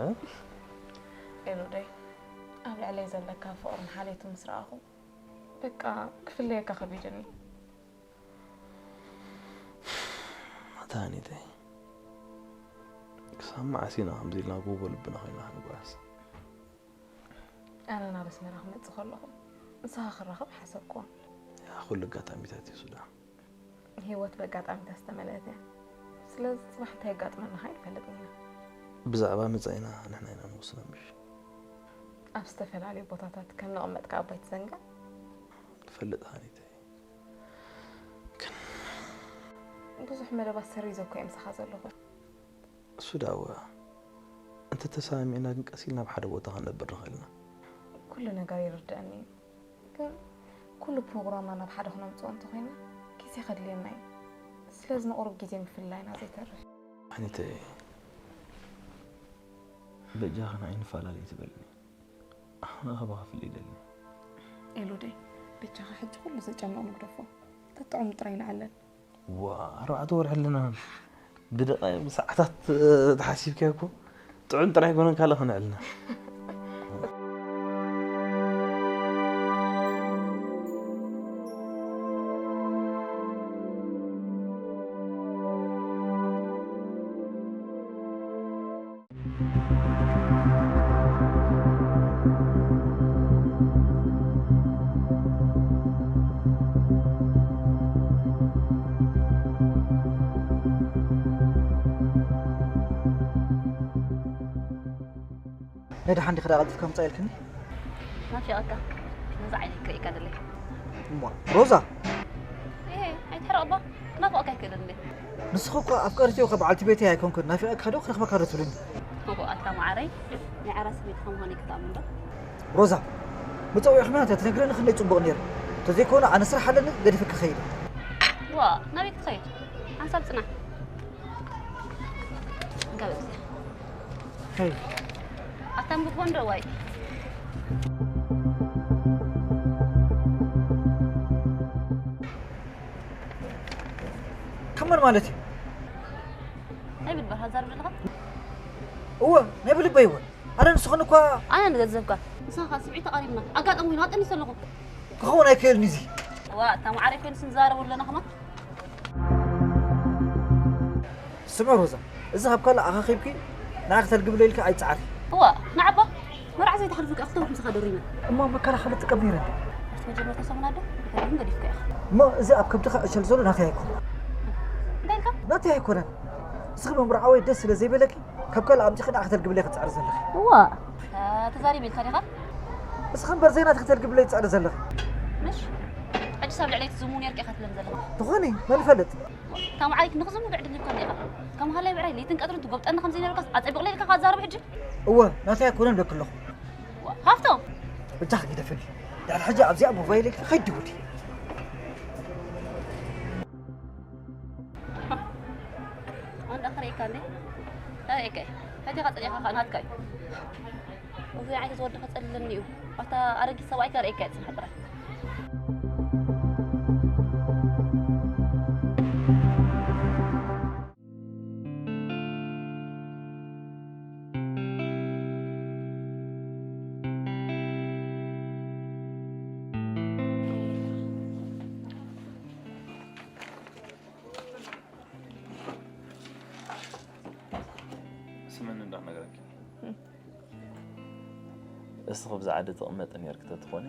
እ? ኤሉደይ፣ ኣብ ልዕለይ ዘለካ ፍቕርን ሓልዮትን ምስ ረኣኹ፣ በቃ ክፍለየካ ከቢድኒ። መድሃኒተይ፣ ክሳብ መዓስ ኢና ከምዚ ኢልና ጎቦ ልብና ኮይና ክንጓዓዝ? ኣነ ናብ ኣስመራ ክመጽእ ከለኹ ንስኻ ክራኸብ ሓሰብኩዎን። ያ ኩሉ ኣጋጣሚታት እዩ ሱዳን። ህይወት በኣጋጣሚታት ዝተመልአት እያ። ስለዚ ጽባሕ እንታይ የጋጥመና ከኣ ኣይንፈልጥን ኢና። ብዛዕባ መጻኢና ንሕና ኢና ንውስኖ ምሽ? ኣብ ዝተፈላለዩ ቦታታት ከም ንቕመጥ ከኣ ኣባይ ትዘንግዕ። ክፈልጥ ሃኒተይ። ብዙሕ መደባት ሰሪዘ እኮ እየ ምሳኻ ዘለኹ። እሱ ዳዋ እንተተሰማሚዕና ግን ቀስ ኢልና ኣብ ሓደ ቦታ ክንነብር ንኽእል ኢና። ኩሉ ነገር ይርድኣኒ እዩ። ግን ኩሉ ፕሮግራምና ናብ ሓደ ክነምፅኦ እንተኾይና ግዜ ከድልየና እዩ። ስለዚ ንቑሩብ ግዜ ምፍልላይና ዘይተርፍ። ኣኒተይ በጃኽን ኣይንፈላለይ ትበልኒ። ኣነ ካባኺ ክፍለ ይደሊ። ኤሉደይ፣ በጃኻ ሕጂ ኩሉ ዘጨንቕ ንግደፎ። ተጥዑም ጥራይ ንዓለን። ዋ ኣርባዕተ ወርሒ ኣለና። ብደቃይቕ ብሰዓታት ተሓሲብካዮ እኮ ጥዑም ጥራይ ኣይኮነን ካልእ ክነዕልና። ናይ ደሓን ዲኻ ደኣ ቀልጢፍካ ምጻእ ኢልክኒ? ናፊቐካ ነዛ ዓይነይ ክርእየካ ደለየ። እሞ ሮዛ እሄ ኣይትሕረቕ እባ ክናፍቐካ ኣይክእልን እንዴ። ንስኺ እኮ ኣፍቀርትዮ ከ በዓልቲ ቤተይ ኣይኮንኩን ናፊቐካ ዶ ክረኽበካ ዶ ትብልኒ? እቦ ኣታ መዓረይ ናይ ዓራት ስሜትካ ምዃነይ ክትኣምን ዶ? ሮዛ መጸውዒኽና እንተ ትነግረኒ ክንደይ ጽቡቕ ነይሩ። እንተዘይኮነ ኣነ ስራሕ ኣለኒ ገዲፈ ክኸይድ። ዋ ናበይ ክትኸይድ? ሓንሳብ ጽናሕ። እንካ በብዚኣ ሄይ ኣታ ምግቦ እንዶ ዋይ ከመን ማለት እዩ? ናይ ብልባኻ ዛርብ ዘለኻ? እወ ናይ ብልበይ እወ ኣነ ንስኽን እኳ ኣነ ንገንዘብካ ንስኻ ከዓ ስምዒት ተቓሪብና ኣጋጣሚ ኮይኑ ኣጠኒሰ ኣለኹ ክኸውን ኣይክእልን እዚ ዋ፣ እታ ማዕረ ኮይንስ ንዛረቡ ኣለና ከማን። ስምዒ ሮዛ፣ እዚ ካብ ካልእ ኣኻኺብኪ ንዓ ክተልግብለ ኢልካ ኣይትጽዓሪ። እዋ፣ ንዓባ መርዓ ዘይትሓልፉ ከኣ ክተውርሑ ምሳኻ ደሪመ። እሞ መከላኸሊ ጥቀም ነይረ እንዴ? ኣብቲ መጀመርታ ሰሙን ኣደ ብተለይም ገዲፍካ ኢኻ። እሞ እዚ ኣብ ከብድኻ ዕሸል ዘሎ ናተይ ኣይኮነን። እንታይ ኢልካ? ናተይ ኣይኮነን። እስኺ መምርዓወይ ደስ ስለ ዘይበለኪ ካብ ካልእ ኣምጺኺ ንዓ ክተልግብለይ ክትጽዕሪ ዘለኺ። እዋ። ተዛሪበ ኢልካ ዲኻ? እስኺ እምበር ዘይናትኺ ክተልግብለይ ትጽዕሪ ዘለኺ። ምሽ? ሕጂ ሳብ ልዕለይ ትዝሙ ነርካ ኢኻ ትብለኒ ዘለኻ። ትኾኒ፣ መን ይፈልጥ? እታ መዓሪት ንኽዝሙ ብዕድል ይብካ ዲኻ? ከም ሃላይ ብዕራይ ለይትን ቀትርን ትጎብጠኒ ከም ዘይነበርካስ ኣጸቢቑ ለይልካ ካዛረቡ ሕጂ? እወ፣ ናተይ ኣይኮነን ብለኪ ኣለኹ። ዋ፣ ሃፍቶም! ብጃኽ ግደፍኒ። ድሕሪ ሕጂ ኣብዚኣ ሞባይለይ ከይድውዲ። ኣንዳ ክርእየካ እንዴ? ኣርእየካ እየ። ፈቲኻ ጸሊእኻ ኸኣ ናትካ እዩ። እዚ ዓይነታት ወዲ ከጸልለኒ እዩ። ኣብታ ኣረጊት ሰብኣይ ከርእየካ እየ ጽንሓ ጥራይ። ስምዕኒ እንዳ ክነግረኪ። እስኺ ብዛ ዓዲ ትቕመጢ ነይርኪ ተትኾኒ፣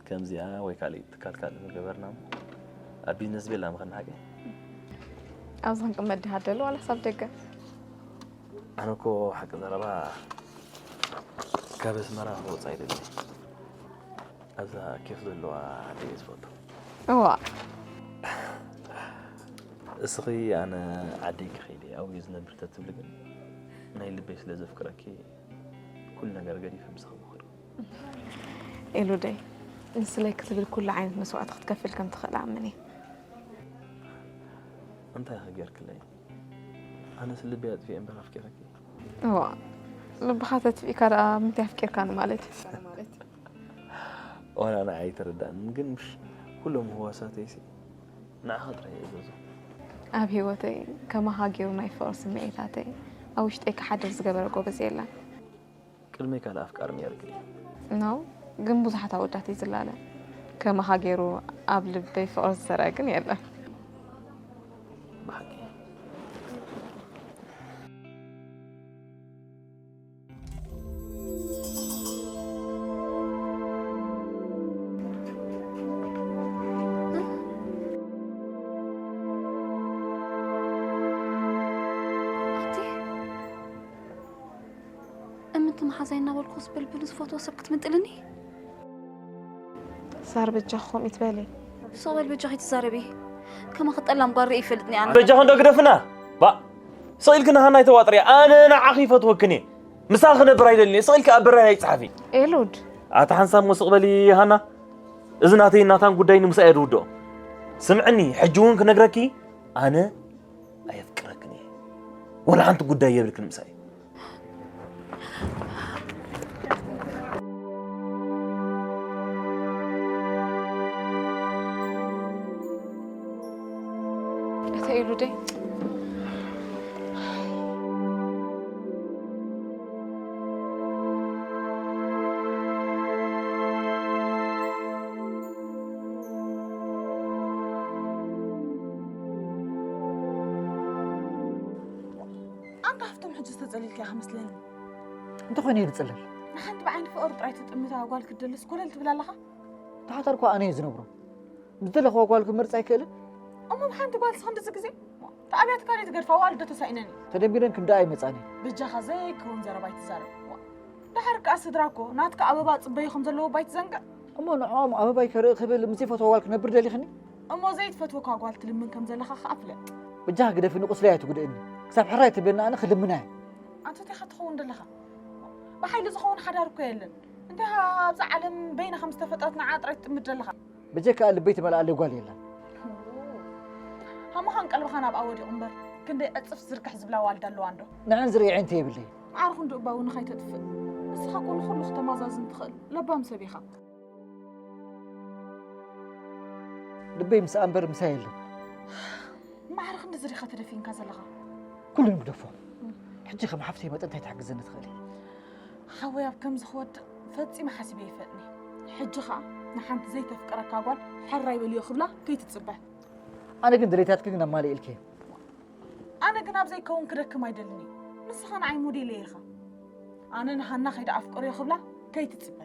ከምዚኣ ወይ ካልእ ትካል ካልእ ምገበርና እሞ፣ ኣብ ቢዝነስ ቤላ ምኸድና ሓቂ። ኣብዚ ክንቅመጥ ዲኻ ደሎ ዋላስ ኣብ ደገ? ኣነ እኮ ሓቂ ዘረባ ካብ ኣስመራ ክወጽእ ኣይደልን። ኣብዛ ኬፍ ዘለዋ ዓዲ እየ ዝፈቱ። እዋ። እስኺ ኣነ ዓደይ ክኸይድ እየ፣ ኣብኡ እየ ዝነብር ተትብሊ ግን፣ ናይ ልበይ ስለ ዘፍቅረኪ ኩሉ ነገር ገዲፈ ምሳኺ ምኸድኩ። ኤሉደይ፣ ንስለይ ክትብል ኩሉ ዓይነት መስዋእቲ ክትከፍል ከም ትኽእል ኣምን እየ። እንታይ ኢኺ ጌርክለይ? ኣነስ ልበይ ኣጥፊኤ እምበር ኣፍቂረኪ። እዋ፣ ልብኻ ተጥፊእካ ደኣ ምንታይ ኣፍቂርካኒ ማለት እዩ? ዋላ ንዓይ ኣይተረዳእንን፣ ግን ምሽ ኩሎም ህዋሳተይሲ ንዓኻ ጥራይ እየ ዝእዘዞ። ኣብ ህይወተይ ከማኻ ገይሩ ናይ ፍቕሪ ስምዒታተይ ኣብ ውሽጠይ ክሓድር ዝገበረ ጎበዝ የለን። ቅድመይ ካልእ ኣፍቃሪ ነይርኪ ድዩ? ኖ፣ ግን ብዙሓት ኣወዳት እዩ ዝላለ። ከማኻ ገይሩ ኣብ ልበይ ፍቕሪ ዝዘርአ ግን የለን። ብሓቂ። ኣቲ እምንቲ መሓዛይ እናበልኩ ዝበልብሉ ዝፈትዎ ሰብ ክትምንጥልኒ? ሳር በጃኺ ከምኡ ይትበሊ። ስቕ በል በጃኺ ትዛረቢ። ከማኺ ጠላም ጓል ርእየ ይፈልጥኒ ኣነ። በጃኺ እንዶ ግደፍና። ባእ። ስቕ ኢልኪ ንሃና ኣይተዋጥርያ። ኣነ ንዓኺ ይፈትወክን እየ። ምሳኺ ክነብር ኣይደልን እየ። ስቕ ኢልኪ ኣብ በራይ ኣይጽሓፊ። ኤሉድ። ኣታ ሓንሳብ እሞ ስቕ በሊ ሃና። እዚ ናተይን ናታን ጉዳይ ንምሳእ እየ ዝውድኦ። ስምዕኒ፣ ሕጂ እውን ክነግረኪ፣ ኣነ ኣየፍቅረክን እየ። ወላ ሓንቲ ጉዳይ የብልክን ምሳይ። እተ ኤሉደይ። ኣንታ ሃፍቶም ሕጂ ዝተጸሊልካ ኢኻ መስለኒ። እንተኾይነ እዩ ዝጽለል። ንሓንቲ ብዓይኒ ፍቕሪ ጥራይ ትጥምታ ጓል ክትደልስ ኮለል ትብል ኣለኻ? ተሓታር እኳ ኣነ እየ ዝነብሮ። ዝደለኽዋ ጓል ክመርጽ ኣይክእልን? እሞ ብሓንቲ ጓልስ ክንድዚ ግዜ? ተኣብያትካ ድዩ ትገድፋ? ዋልዶ ተሳኢነን እዩ። ተደንቢረን ክንደኣ ኣይመጻን እየ። በጃኻ ዘይከውን ዘረባ ኣይትዛረብ። ዋ፣ ደሓር ከኣ ስድራ እኮ ናትካ ኣበባ ጽበዩ ከም ዘለዎ እባ ኣይትዘንግዕ። እሞ ንዕኦም ኣበባይ ከርኢ ክብል ምስ ዘይፈትዋ ጓል ክነብር ደሊኽኒ? እሞ ዘይትፈትወካ ጓል ትልምን ከም ዘለኻ ከኣ ፍለጥ። በጃኻ ግደፍኒ፣ ቁስለይ ኣይትጉድእኒ። ክሳብ ሕራይ ትብለኒ ኣነ ክልምና እየ። ኣንቱቴኻ ትኸውን ደለኻ? ብሓይሊ ዝኸውን ሓዳር እኮ የለን። እንታይ ኣብዛ ዓለም በይና ከም ዝተፈጥረት ንዓ ጥራይ ትጥምት ደለኻ? ብጀካ ልበይ ትመልኣለይ ጓል የላን። ሃሞኻን ቀልብኻን ኣብኣ ወዲቑ እምበር፣ ክንደይ ዕጽፍ ዝርግሕ ዝብላ ዋልዳ ኣለዋ እንዶ። ንዐን ዝርኢ ኣዒንቲ የብለይ። ማዕረ ክንድኡ እባ እውን ንኻይተጥፍእ። ንስኻ እኮ ንኹሉ ክተማዛዝን ትኽእል ለባም ሰብ ኢኻ። ልበይ ምስኣ እምበር ምሳይ የለን። ማዕረ ክንድዚ ዲኻ ተደፊንካ ዘለኻ? ኩሉ ንግደፎ። ሕጂ ከም ሓፍተይ መጠን እንታይ ትሕግዘኒ ትኽእሊ? ሓወይ ኣብ ከምዚ ክወድቕ ፈጺመ ሓሲበ ኣይፈልጥን እየ። ሕጂ ኸኣ ንሓንቲ ዘይተፍቅረካ ጓል ሕራይ በልዮ ክብላ ከይትጽበ። ኣነ ግን ድሌታትኪ ግን ኣማሊእልኪ። ኣነ ግን ኣብ ዘይከውን ክደክም ኣይደልን እዩ። ንስኻ ንዓይ ሞዴለይ ኢኻ። ኣነ ንሃና ከይደ ኣፍቅርዮ ክብላ ከይትጽበ።